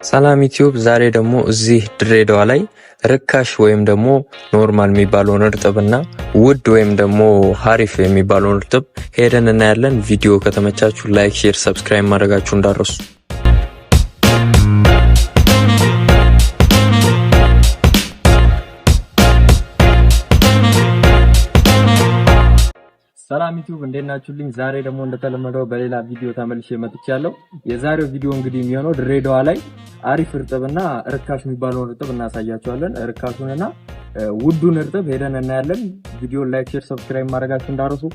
ሰላም ዩቲዩብ፣ ዛሬ ደግሞ እዚህ ድሬዳዋ ላይ ርካሽ ወይም ደግሞ normal የሚባለውን እርጥብና ውድ ወይም ደግሞ ሀሪፍ የሚባለውን እርጥብ ሄደን እናያለን። ቪዲዮ ከተመቻችሁ like፣ share፣ subscribe ማድረጋችሁ እንዳትረሱ። ሰላም ዩቲዩብ፣ እንዴት ናችሁልኝ? ዛሬ ደግሞ እንደተለመደው በሌላ ቪዲዮ ተመልሼ መጥቻለሁ። የዛሬው ቪዲዮ እንግዲህ የሚሆነው ድሬዳዋ ላይ አሪፍ እርጥብና ርካሽ የሚባለውን እርጥብ እናሳያቸዋለን። ርካሹንና ውዱን እርጥብ ሄደን እናያለን። ቪዲዮ like፣ share፣ subscribe ማድረጋችሁ እንዳትረሱ።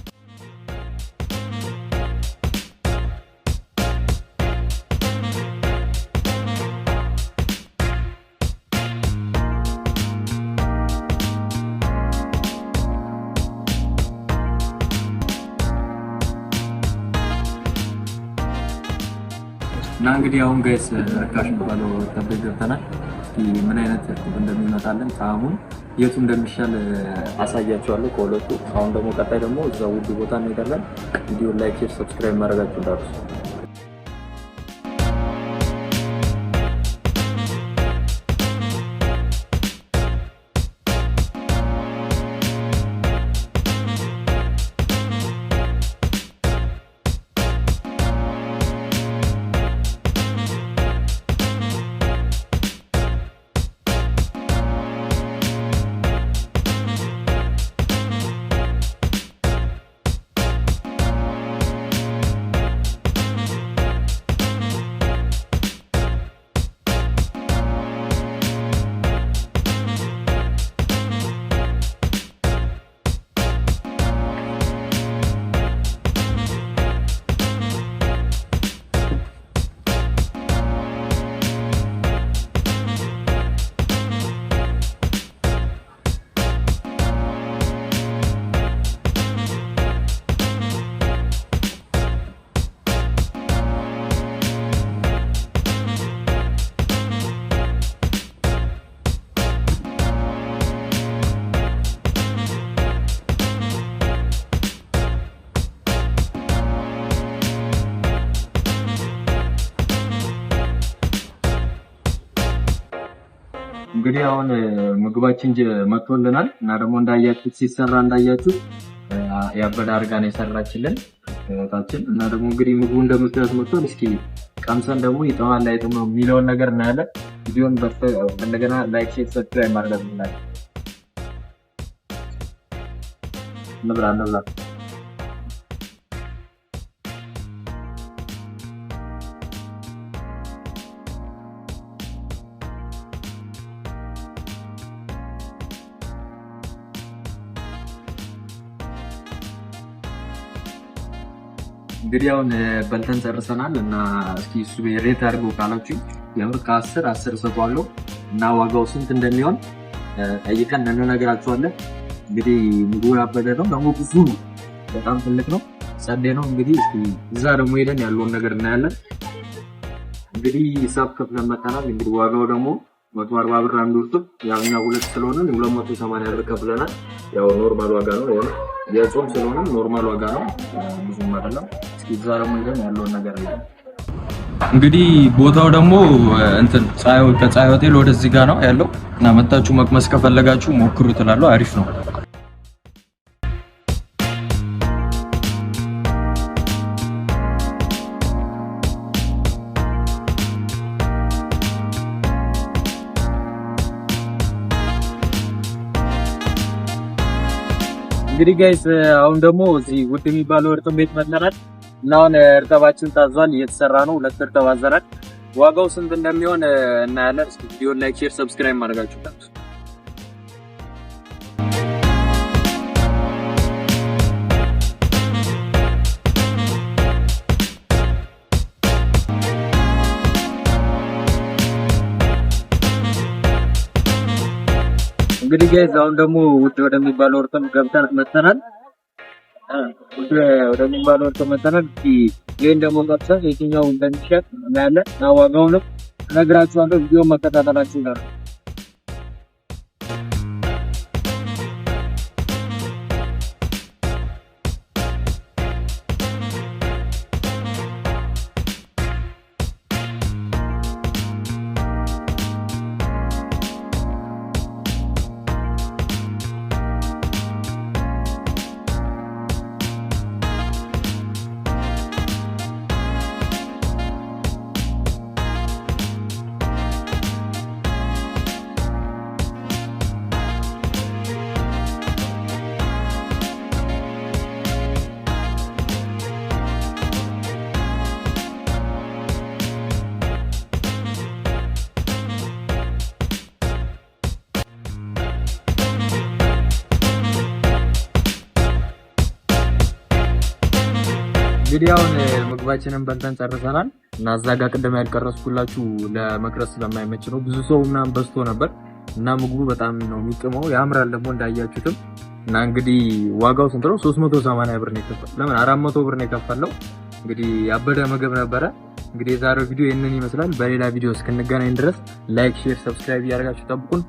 እና እንግዲህ አሁን guys ርካሽ የሚባለው እርጥብ ቤት ገብተናል። እስኪ ምን አይነት እርጥብ እንደሚመጣልን ጣዕሙን የቱ እንደሚሻል አሳያችኋለሁ ከሁለቱ። አሁን ደግሞ ቀጣይ ደግሞ እዛ ውድ ቦታ እንሄዳለን። ቪዲዮ like፣ share፣ subscribe ማድረጋችሁ እንዳትረሱ። እንግዲህ አሁን ምግባችን መጥቶልናል እና ደግሞ እንዳያችሁት ሲሰራ እንዳያችሁት ያበደ አድርጋ ነው የሰራችልን እህታችን። እና ደግሞ እንግዲህ ምግቡ እንደምታዩት መጥቷል። እስኪ ቀምሰን ደግሞ ይጥማል አይጥምም የሚለውን ነገር እናያለን። ቪዲዮን እንደገና like፣ share፣ subscribe ማድረግ እንላለን። እንብላ እንብላ። እንግዲህ አሁን በልተን ጨርሰናል እና እስኪ እሱ rate አድርገው ካላችሁ የምር ከ10 10 እሰጠዋለሁ እና ዋጋው ስንት እንደሚሆን ጠይቀን እንነግራችኋለን። እንግዲህ ምግቡ ያበደ ነው ደግሞ ብዙ ነው፣ በጣም ትልቅ ነው፣ ጸዴ ነው። እንግዲህ እዛ ደግሞ ሄደን ያለውን ነገር እናያለን። እንግዲህ ሂሳብ ከፍለን መጥተናል። እንግዲህ ዋጋው ደግሞ 140 ብር አንዱ እርጥብ፣ ያው እኛ ሁለት ስለሆነ 280 ብር ከፍለናል። ያው normal ዋጋ ነው፣ የጾም ስለሆነ normal ዋጋ ነው፣ ብዙም አይደለም። እስኪ እዛ ደግሞ ሄደን ያለውን ነገር እናያለን። እንግዲህ ቦታው ደግሞ እንትን ፀሐይ ከፀሐይ ሆቴል ወደዚህ ጋር ነው ያለው እና መታችሁ መቅመስ ከፈለጋችሁ ሞክሩ ትላለሁ። አሪፍ ነው። እንግዲህ guys አሁን ደግሞ እዚህ ውድ የሚባለው እርጥብ ቤት መጥተናል እና አሁን እርጥባችን ታዟል፣ እየተሰራ ነው። ሁለት እርጥብ አዘናል። ዋጋው ስንት እንደሚሆን እናያለን። እስኪ ቪዲዮን like፣ share፣ subscribe ማድረጋችሁ እንዳትረሱ። እንግዲህ guys አሁን ደግሞ ውድ ወደሚባለው እርጥብ ገብተን መጥተናል። ውድ ወደሚባለው እርጥብ መጥተናል። ይሄን ደግሞ ቀምሰን የትኛው እንደሚሸጥ እናያለን እና ዋጋውንም እነግራችኋለሁ። ቪዲዮ መከታተላችሁ ጋር እንግዲህ አሁን ምግባችንን በልተን ጨርሰናል እና እዛ ጋር ቅድም ያልቀረስኩላችሁ ለመቅረጽ ስለማይመች ነው። ብዙ ሰው ምናምን በዝቶ ነበር እና ምግቡ በጣም ነው የሚጥመው፣ ያምራል ደግሞ እንዳያችሁትም። እና እንግዲህ ዋጋው ስንት ነው? 380 ብር ነው የከፈለው። ለምን 400 ብር ነው የከፈለው። እንግዲህ ያበደ ምግብ ነበረ። እንግዲህ የዛሬው ቪዲዮ ይህንን ይመስላል። በሌላ ቪዲዮ እስክንገናኝ ድረስ like፣ share፣ subscribe እያደረጋችሁ ጠብቁን።